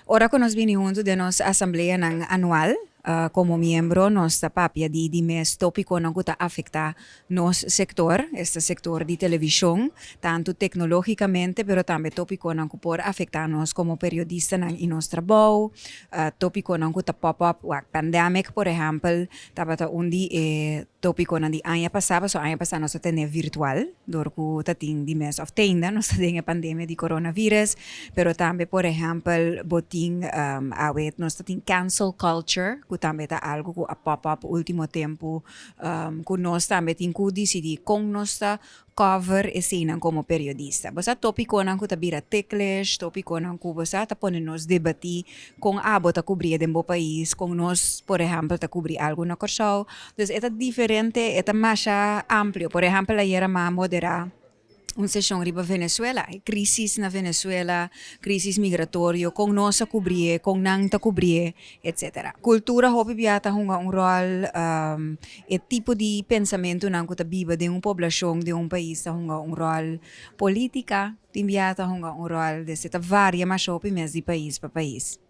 Ora ku nos bini huntu den nos asambleanan anual, komo miembro nos ta papia di di mes tópikonan ku ta afektá nos sektor, esta sektor di televishon, tantu teknológikamente pero tambe tópikonan ku por afektá nos komo periodistanan i nos trabou, tópikonan ku ta pop up, wak pandemic por ehèmpel tabata un di e tópikonan di aña pasá, pasobra aña pasá nos a tene virtual dor ku ta tin di mes òf teinda nos ta den e pandemia di coronavirus. Pero tambe por ehèmpel bo tin awe nos ta tin cancel culture ku tambe ta algu ku a pop up ultimo tempu ku nos tambe tin ku disidí kon nos ta cover eseinan komo periodista. Bo sa topikonan ku ta bira ticklish, topikonan ku bo sa ta pone nos debatí kon abo ta kubri e den bo pais, kon nos por ehèmpel ta kubri algu na Kòrsou. Dus e ta diferente, e ta masha amplio. Por ehèmpel ayera mi a moderá un seshon riba Venezuela, e crisis na Venezuela, crisis migratorio, kon nos a kubrié, kon nan ta kubrié, etcetera. Kultura hopi bia ta hunga un ròl, e tipo di pensamentunan ku ta biba den un poblashon, den un pais ta hunga un ròl, polítika tin bia ta hunga un ròl, dese ta varia masha hopi mes di pais pa pais.